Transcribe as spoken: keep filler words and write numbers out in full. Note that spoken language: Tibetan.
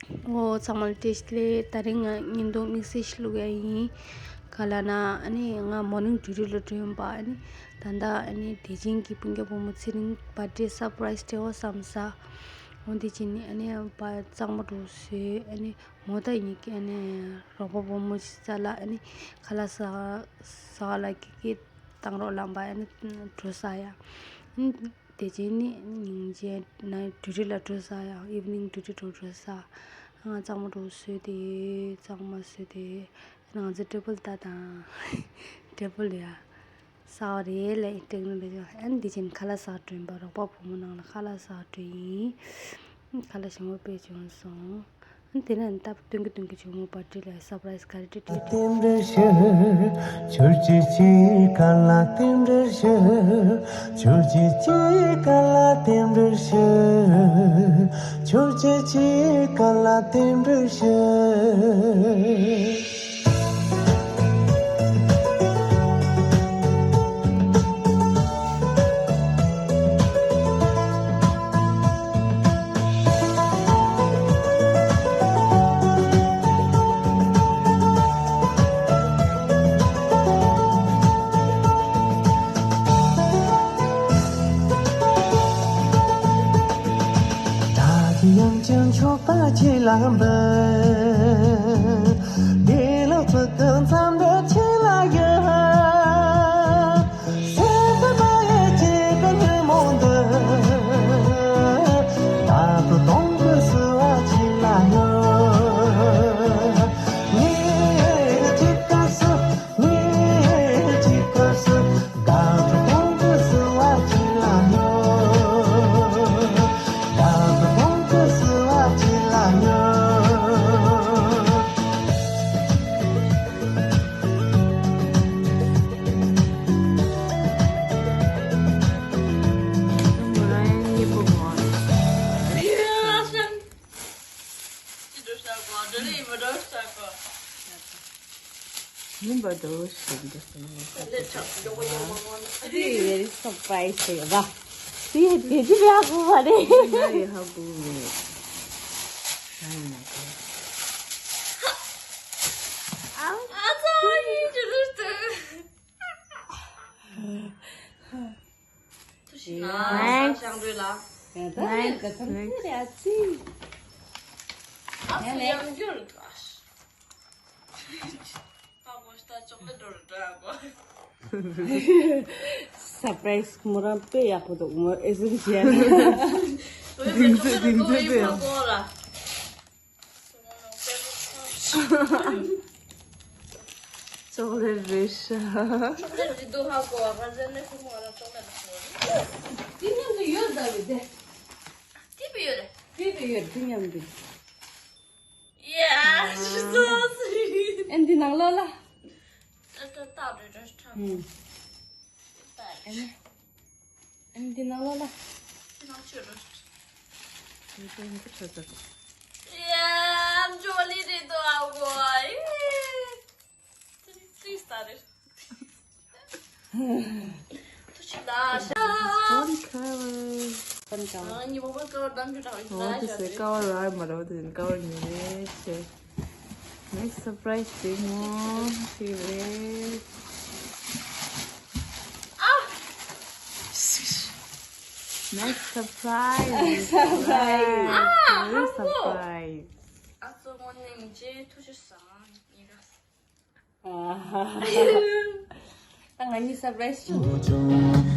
ཨོ་ཚང་མ་ལ་བཀྲ་ཤིས་བདེ་ལེགས། ད་རིང་ང་བརྙན་ཐུང་དམིགས་བསལ་ཞིག་བླུག་ཡ་ཡིན། ག་ལབ་ན་ཨ་ནི་ང་མོར་ནིང་ཌིའུ་ཊི་ལ་འགྲོ་ཡིན་པ། ཨ་ནི་ད་ལྟ་ཨ་ནི་བདེ་ཆེན་གྱི་སྤུན་ཀྱག་བུ་མོ་ཚེ་རིང་བར་ཐི་ཌེ་སར་པ་རའི་སི་སྤྲད་འོ་བསམ་ས། འོ་དེ་བྱས་ནས་ཨ་ནི་བ་གཙང་མ་འདྲ་བོ་བཟོས། ཨ་ནི་མོ་ད་ཡིན་གྱི་ཨ་ནི་རོགས་པ་བུ་མོ་ཞིག་རྩ་ལ་ཨ་ནི་ཁ་ལག་ཟ་ཟ་ལ་ཀི་ཀི་བཏང་རོགས་ལབ་པ། ཨ་ནི་འགྲོ་ས་ཡ། ཨ་ནི་དེ་རྗེས་ནི་ཉིན་རྗེས་ན་ཌིའུ་ཊི་ལ་འགྲོ་ས་ཡ། ཨིབ་ནིང་ཌིའུ་ཊི་འགྲོ་འགྲོ་ས། ཨ་གཙང་མ་འདྲ་བོ་བཟོས་ཏེ། གཙང་མ་བཟོས་ཏེ། ང་ཚོ་ཊེ་བལ་ལྟ་དང་། ཊེ་བལ་ཡ། ས་བ་རེད་ལས་ཊེག་ནོ་ལོ་ཇི་བ། ཨ་ནི་འདི་བྱས་ནས་ཁ་ལག་ཟ་འགྲོ་ཡིན་པ། རོགས་པ་བུ་མོ་ནང་ལ་ཁ་ལག་ཟ་འགྲོ་ཡིན། ཁ་ལག་ཞིམ་པོ་དཔེ་བྱུང་སོང་། ཨ་ནི་དེ་ནས་ནི་སྟབས་སྟོན་གི་སྟོན་གི་བྱུང་མོ་བར་ཐི་ཌེ་ལ་སར་པ་རའི་སི་ག་རེ་སྤྲད་སྤྲད་སྤྲད། དབྱངས་ཅན་མཆོག་ལྟ་ཁྱེད་ལ་འབུལ། བདེ་ལོ་ཚིག་གི་མཚམས་འདིར་ཁྱེད་ལ་ཡོད། སེམས་པ་ཡི་གཅིག་གི་ཉིན་མོ་འདི། ད་དུང་སྟོང་གི་བསུ་བ་ཁྱེད་ལ་ཡོད། ངའི་གཅིག་གི་བསུ། མིན་པ་འདྲ་བོ་ཞིག་འདུག་ཟེར་ནས། འདི་very surprise ཡོད་པ། དེ་དེ་ཅི་ལ་ཧ་གོ་བ་རེད། ང་ཡི་ཧ་གོ་མེད། ང་ཡི་མ་གོ། ཨ་ཙི། ཐུགས་རྗེ་གནང་། ཤང་འདོད་ལ། ཡང་ད་ཡང་ག་ཚང་ཚེ་རེ་ཨ་ཙི། ཨ་ཙི་ཡང་འགྱུར་ད། ཨ་མོ་ཤ་ཅོག་ལེ་འགྲོ་རུ་འགྲོ་ཡ་གོ། སར་པ་རའི་སི་མོ་རང་དཔེ་ཡག་པོ་འདུག་མོ་ཨེ་ཟིན་བྱས་ན། ཨོ་ཡ་ཅོག་ལེ་འགྲོ་ཡི་མ་གོ་ལ། ཅོག་ལེ་རེད་ཤག་ཅོག་ལེ་རེད་འདུག་ཧ་གོ་བ། ཁ་ཟེར་ནས་ཁོ་མོ་ང་ལ་ཅོག་ལེ་རེད་ཟེར་བ་རེད། དེ་མཉམ་དུ་ཡོད་ད་རེད་དེ། དེ་བི་ཡོད་རེད། དེ་བི་ཡོད་དེ་མཉམ་དུ། ཡ། ཨེ་འདི་ནང་ལོགས་ལ། ཨ་ད་ད་རེད་རེད་ཁྲ། ཨེ་ནི། ཨ་ནི་འདི་ནང་ལོགས་ལ། ནང་ཆོས་རེད། འདི་འདི་འདི་ཆོས་ཚོད། ཡ། ཇོ་ལི་རེད་དོ་ཨ་གོ་ཨེ། ཙི་ཙི་ས་རེད། ཐུགས་རྗེ་གནང་། Phone cover. Phone cover. ཨ་ནི་མོ་བ་ཀ་བར་དང་ཇུ་དང་ཨོ་དེ་སེ་ཀ་བར་ར་མ་ར་དེ་ཀ་བར་ཉོ་རེད་ཆེ། Next surprise དེ་མོ་ཞིག་རེད། Next surprise. Surprise. ཨ་ཧ་གོ། Surprise. ཨ་ཙོ་མོ་ནིང་ཇེ་ཐུ་ཤི་སང་ཉི་ག་ད་ང་གཉིས་སར་པ་རའི་སི་བྱུང་།